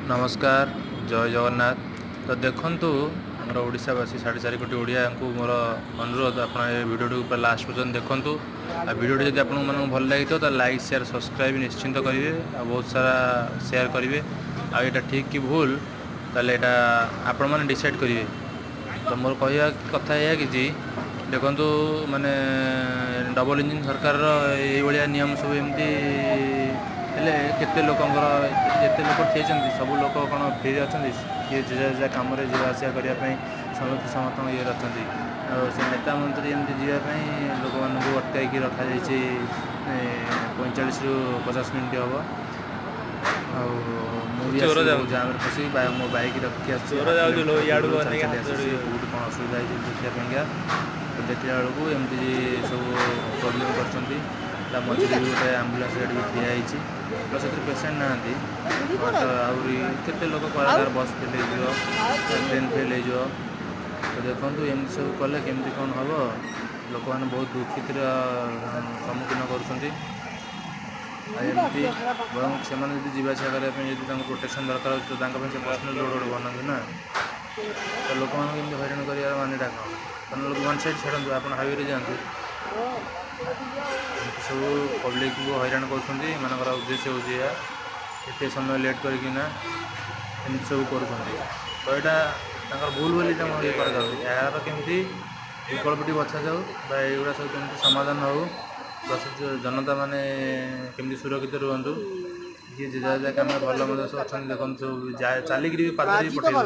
ନମସ୍କାର, ଜୟ ଜଗନ୍ନାଥ। ତ ଦେଖନ୍ତୁ, ଆମର ଓଡ଼ିଶାବାସୀ 4.5 କୋଟି ଓଡ଼ିଆଙ୍କୁ ମୋର ଅନୁରୋଧ, ଆପଣ ଏ ଭିଡ଼ିଓଟିକୁ ପୁରା ଲାଷ୍ଟ ପର୍ଯ୍ୟନ୍ତ ଦେଖନ୍ତୁ। ଆଉ ଭିଡ଼ିଓଟି ଯଦି ଆପଣମାନଙ୍କୁ ଭଲ ଲାଗିଥିବ, ତାହେଲେ ଲାଇକ୍, ସେୟାର, ସବସ୍କ୍ରାଇବ୍ ନିଶ୍ଚିନ୍ତ କରିବେ ଆଉ ବହୁତ ସାରା ସେୟାର କରିବେ। ଆଉ ଏଇଟା ଠିକ୍ କି ଭୁଲ, ତାହେଲେ ଏଇଟା ଆପଣମାନେ ଡିସାଇଡ଼୍ କରିବେ। ତ ମୋର କହିବା କଥା ଏଇଆ କିଛି, ଦେଖନ୍ତୁ, ମାନେ ଡବଲ୍ ଇଞ୍ଜିନ୍ ସରକାରର ଏଇଭଳିଆ ନିୟମ ସବୁ ଏମିତି ହେଲେ କେତେ ଲୋକଙ୍କର, ଯେତେ ଲୋକ ଠିଆହେଇଛନ୍ତି, ସବୁ ଲୋକ କ'ଣ ଫ୍ରିରେ ଅଛନ୍ତି? କିଏ ଯେଝା ଯେଝା କାମରେ ଯିବା ଆସିବା କରିବା ପାଇଁ ସମସ୍ତେ ସମସ୍ତଙ୍କ ଇଏରେ ଅଛନ୍ତି। ଆଉ ସେ ନେତା ମନ୍ତ୍ରୀ ଏମିତି ଯିବା ପାଇଁ ଲୋକମାନଙ୍କୁ ଅଟକାଇକି ରଖାଯାଇଛି 45ରୁ 50 ମିନିଟ୍ ହେବ। ଆଉ ମୁଁ ବି ଚୋର ଆସିକି ବହୁତ ଯାଉଛି। ଜାମ୍ରେ ଫସିକି ମୋ ବାଇକ୍ ରଖିକି ଆସିଛି ଚୋର ହାଫ୍ ଯାଉଛି ଲୋ, କିଲୋମିଟର ଇଆଡକୁ ଦୂରରୁ ଚାଲି ଅନେଇକି ଚାଲି ହାତ ଆସିଛି ଯୋଡ଼ିକି। କେଉଁଠି କ'ଣ ଅସୁବିଧା ହେଇଛି ଦେଖିବା ପାଇଁକା। ତ ଦେଖିଲା ବେଳକୁ ଏମିତି ସବୁ ପ୍ରୋବ୍ଲେମ୍ କରିଛନ୍ତି। ତା ମଝିରେ ବି ଗୋଟେ ଆମ୍ବୁଲାନ୍ସ ଗାଡ଼ି ବି ଠିଆ ହେଇଛି, ତ ସେଥିରେ ପେସେଣ୍ଟ ନାହାନ୍ତି। ବଟ୍ ଆହୁରି କେତେ ଲୋକ, କାହାର ବସ୍ ଫେଲ୍ ହେଇଯିବ, ଟ୍ରେନ୍ ଫେଲ୍ ହେଇଯିବ। ତ ଦେଖନ୍ତୁ, ଏମିତି ସବୁ କଲେ କେମିତି କ'ଣ ହେବ? ଲୋକମାନେ ବହୁତ ଦୁଃଖିତର ସମ୍ମୁଖୀନ କରୁଛନ୍ତି। ଆଉ ଏମିତି ବରଂ ସେମାନେ ଯଦି ଯିବା ଆସିବା କରିବା ପାଇଁ ଯଦି ତାଙ୍କୁ ପ୍ରୋଟେକ୍ସନ୍ ଦରକାର ହେଉଛି, ତ ତାଙ୍କ ପାଇଁ ସେ ପର୍ସନାଲ୍ ରୋଡ଼ ଗୋଟେ ବନାନ୍ତୁ ନା। ତ ଲୋକମାନଙ୍କୁ ଏମିତି ହଇରାଣ କରିବାର ମାନେଟା କ'ଣ? କାରଣ ଲୋକ ୱାନ୍ ସାଇଡ଼୍ ଛାଡ଼ନ୍ତୁ, ଆପଣ ହାଇୱେରେ ଯାଆନ୍ତୁ। ଏମିତି ସବୁ ପବ୍ଲିକକୁ ହଇରାଣ କରୁଛନ୍ତି। ଏମାନଙ୍କର ଉଦ୍ଦେଶ୍ୟ ହେଉଛି ଏଇଆ, ଏତେ ସମୟ ଲେଟ୍ କରିକିନା ଏମିତି ସବୁ କରୁଛନ୍ତି। ତ ଏଇଟା ତାଙ୍କର ଭୁଲ ବୋଲି ତାଙ୍କୁ ଇଏ କରାଯାଉଛି। ଏହାର କେମିତି ବିକଳ୍ପଟି ବଛାଯାଉ ବା ଏଇଗୁଡ଼ା ସବୁ କେମିତି ସମାଧାନ ହେଉ, ଜନତା ମାନେ କେମିତି ସୁରକ୍ଷିତ ରୁହନ୍ତୁ। ଯିଏ ଯାହା ଯାହା କାମରେ ଭଲ ମନ୍ଦ ସବୁ ଅଛନ୍ତି, ଦେଖନ୍ତୁ, ସବୁ ଚାଲିକିରି ବି ପାଦରେ ବି ପଠେଇ